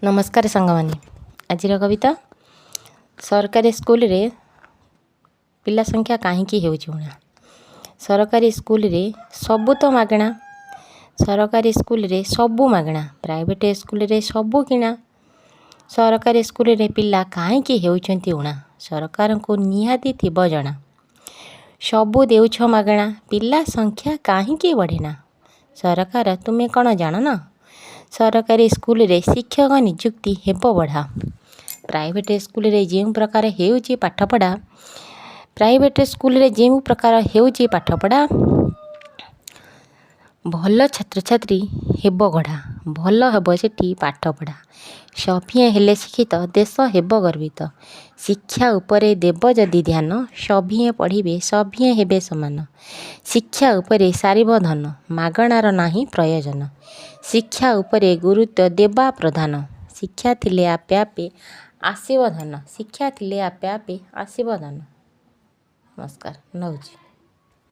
ନମସ୍କାର ସାଙ୍ଗମାନେ। ଆଜିର କବିତା, ସରକାରୀ ସ୍କୁଲରେ ପିଲା ସଂଖ୍ୟା କାହିଁକି ହେଉଛି ଉଣା? ସରକାରୀ ସ୍କୁଲରେ ସବୁ ତ ମାଗଣା। ସରକାରୀ ସ୍କୁଲରେ ସବୁ ମାଗଣା, ପ୍ରାଇଭେଟ୍ ସ୍କୁଲରେ ସବୁ କିଣା। ସରକାରୀ ସ୍କୁଲରେ ପିଲା କାହିଁକି ହେଉଛନ୍ତି ଉଣା? ସରକାରଙ୍କୁ ନିହାତି ଥିବ ଜଣା। ସବୁ ଦେଉଛ ମାଗଣା, ପିଲା ସଂଖ୍ୟା କାହିଁକି ବଢ଼େନା? ସରକାର, ତୁମେ କ'ଣ ଜାଣନା? ସରକାରୀ ସ୍କୁଲରେ ଶିକ୍ଷକ ନିଯୁକ୍ତି ହେବ ବଢ଼ା। ପ୍ରାଇଭେଟ୍ ସ୍କୁଲରେ ଯେଉଁ ପ୍ରକାର ହେଉଛି ପାଠପଢ଼ା, ପ୍ରାଇଭେଟ୍ ସ୍କୁଲରେ ଯେଉଁ ପ୍ରକାର ହେଉଛି ପାଠପଢ଼ା, ଭଲ ଛାତ୍ରଛାତ୍ରୀ ହେବ ଗଢ଼ା, ଭଲ ହେବ ସେଠି ପାଠପଢ଼ା। ସଭିଏଁ ହେଲେ ଶିକ୍ଷିତ, ଦେଶ ହେବ ଗର୍ବିତ। ଶିକ୍ଷା ଉପରେ ଦେବ ଯଦି ଧ୍ୟାନ, ସଭିଏଁ ପଢ଼ିବେ, ସଭିଏଁ ହେବେ ସମାନ। ଶିକ୍ଷା ଉପରେ ସାରିବ ଧନ, ମାଗଣାର ନାହିଁ ପ୍ରୟୋଜନ। ଶିକ୍ଷା ଉପରେ ଗୁରୁତ୍ୱ ଦେବା ପ୍ରଧାନ। ଶିକ୍ଷା ଥିଲେ ଆପେ ଆପେ ଆସିବ ଧନ। ଶିକ୍ଷା ଥିଲେ ଆପେ ଆପେ ଆସିବ ଧନ। ନମସ୍କାର, ରହୁଛି।